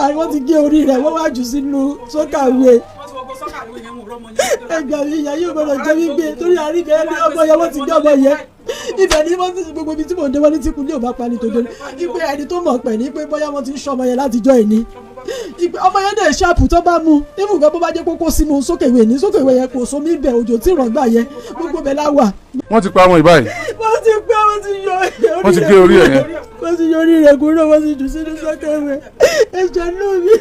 Wọ́n ti gé orí rẹ̀, wọ́n wá jù sínú soakaway. Ẹgbẹ́ mi, ìyá yóò gbọ́dọ̀ jẹ́ wípé torí àríbẹ̀ ní ọmọ yẹn, wọ́n ti gbé ọmọ yẹn. Ibẹ̀ ni wọ́n ti gbogbo ibi tí mò ń dé, wọ́n ní tí kú ní ò bá pa ní tòjó ipe ẹni tó mọ̀ pẹ̀ ní pé bóyá wọ́n ti ń ṣọmọ yẹn látijọ́ ìní. Ìpè ọmọ yẹn dẹ̀ ṣáàpù tó bá mu ibùgbọ́ bó bá jẹ́ kókó sínú soakaway ní soakaway yẹn, kò sómi bẹ̀, òjò tí rọ̀gbà yẹn, gbogbo bẹ̀ la wà. Wọ́n ti pa àwọn ìbáyìí? Wọ́n ti pé wọ́n ti yọ. Wọ́n ti gé orí ẹ̀ yẹn. Wọ́n ti yọ orí rẹ̀ kúrò, wọ́n ti jù sínú soakaway. Ẹ ṣàánú mi,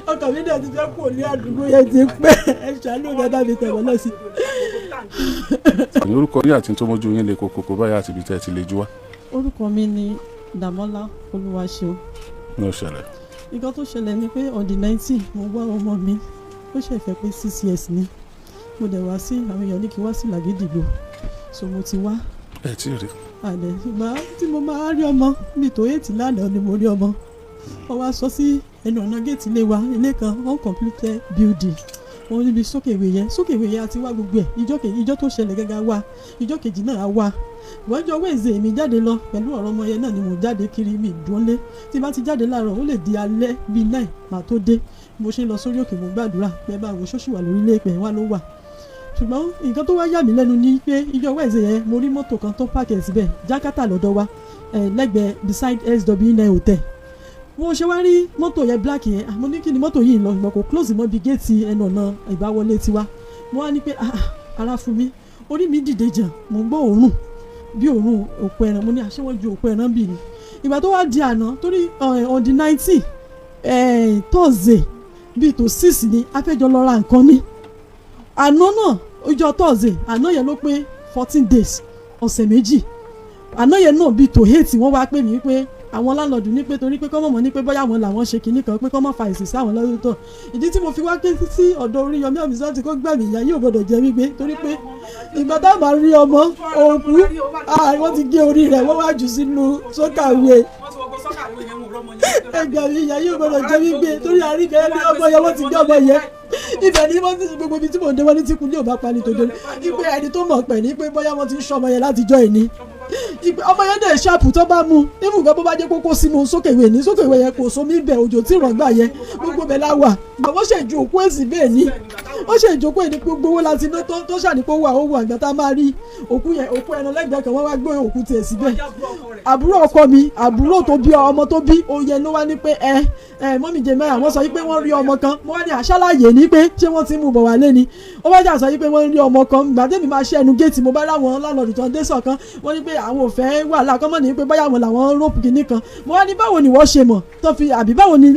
ọkàn mi dẹ̀ ti fẹ́ kò ní àdúgbò yẹn ti pẹ́. Ẹ ṣàánú mi, ẹ bá mi tẹ̀ wọ́n lọ sí. Ní orúkọ yín àti tó mójú yín lè kókó báyà àti ibi tẹ́ ẹ ti lè jú wá. Orúkọ mi ni Dàmọ́lá Olúwaṣeun. Ní ó ṣẹlẹ̀? Nǹkan tó ṣẹlẹ̀ ni pé on the 19, mo wá ọmọ mi, ó ṣe fẹ́ pé 6 years ni. Mo dẹ̀ wá sí, àwọn èèyàn ní kí n wá sí Làgídìgbò, so mo ti wá. Ẹ tí ì rí? Àdẹ ṣùgbọ́n tí mo máa rí ọmọ mi tó 8 lánàá ni mo rí ọmọ. Wọ́n wá sọ sí ẹnu ọ̀nà géètì ilé wa, ilé kan, uncompleted building, wọ́n níbi soakaway yẹn. Soakaway yẹn àti wá gbogbo ẹ̀. Ìjọ́ kejì, ìjọ́ tó ṣẹlẹ̀ gẹ́gẹ́ wá, ìjọ́ kejì náà á wá. Wọ́n jọ Wednesday, mi jáde lọ pẹ̀lú ọ̀rọ̀ ọmọ yẹn náà ni mo jáde kiri, mi dúnlé. Tí bá ti jáde láàárọ̀, ó lè di alẹ́ bíi 9 màá tó dé. Mo ṣe ń lọ sórí òkè, mo gbàdúrà pé bá wo ṣóṣì wà lórílẹ̀ ìpẹ́ wá ló wà. Ṣùgbọ́n nǹkan tó wá yà mí lẹ́nu ni pé ìjọ Wednesday yẹn, mo rí mọ́tò kan tó park síbẹ̀, Jákàtà lọ́dọ̀ wa, lẹ́gbẹ̀ẹ́ beside SW9 Hotel. Mo ṣe wá rí mọ́tò yẹn, black yẹn. Mo ní kí ni mọ́tò yìí lọ? Ìgbà kò close mọ́ bí géètì ẹnu ọ̀nà ìbáwọlé tiwa. Mo wá ní pé ah, ara fún mi, orí mi dìde jàn, mo ń gbọ́ òórùn bí òórùn òkú ẹran. Mo ní àṣẹ wọ́n ju òkú ẹran bì ní. Ìgbà tó wá di àná, torí on the 19, Thursday, bíi tó 6 ni afẹ́jọ́ lọ ra nǹkan ní àná náà. Ọjọ́ Thursday àná yẹn ló pé 14 days, ọ̀sẹ̀ 2. Àná yẹn náà bíi tó 8, wọ́n wá pè mí pé àwọn landlord ní pé torí pé kọ́mọ̀mọ́ ní pé bóyá àwọn làwọn ṣe kinní kan, pé kọ́mọ̀ fa ìsìn sí àwọn lọ́dún tó. Ìdí tí mo fi wá ké sí ọ̀dọ̀ Oríyọmí Hamzat kó gbà mí, ìyá yóò gbọdọ̀ jẹ́ wípé torí pé ìgbà tá a máa rí ọmọ òkú, wọ́n ti gé orí rẹ̀, wọ́n wá jù sínú soakaway. Ẹgbẹ́ mi, ìyá yóò gbọdọ̀ jẹ́ wípé torí àríbẹ̀ ní ọmọ yẹn, wọ́n ti gbé ọmọ yẹn. Ibẹ̀ ni wọ́n ti gbogbo ibi tí mò ń dé, wọ́n ní tí kú ní ò bá pa ní tòjó ipe ẹni tó mọ̀ pẹ̀ ní pé bóyá wọ́n ti ń ṣọmọ yẹn látijọ́ ìní. Ìpè ọmọ yẹn dẹ̀ ṣáàpù tó bá mu ibùgbọ́ bó bá jẹ́ kókó sínú soakaway ní soakaway yẹn, kò sómi bẹ̀, òjò tí rọ̀gbà yẹn, gbogbo bẹ̀ la wà. Wọ́n ṣe ju òkú èsì bẹ́ẹ̀ ni wọ́n ṣe ìjókòó ẹni, gbogbo owó láti ná tó ṣàníkó wà owó. Àgbà tá a máa rí òkú yẹn, òkú ẹran lẹ́gbẹ̀ẹ́ kan, wọ́n wá gbé òkú tiẹ̀ síbẹ̀. Àbúrò ọkọ mi, àbúrò tó bí ọmọ tó bí oyè ló wá ní pé ẹ ẹ mummy Jemaya, wọ́n sọ wípé wọ́n rí ọmọ kan. Mo wá ní àṣàlàyé ní pé ṣé wọ́n ti mú bọ̀ wálé ni. Ó bá jà sọ wípé wọ́n rí ọmọ kan. Gbà tẹ́mi máa ṣe ẹnu géètì, mo bá láwọn landlord tó ń dé sọ̀kan, wọ́n ní pé àwọn ò fẹ́ wàhálà kọ́mọ́ ní pé báyà wọn làwọn rope kìíní kan. Mo wá ní báwo ni wọ́n ṣe mọ̀ tó fi àbí báwo ni.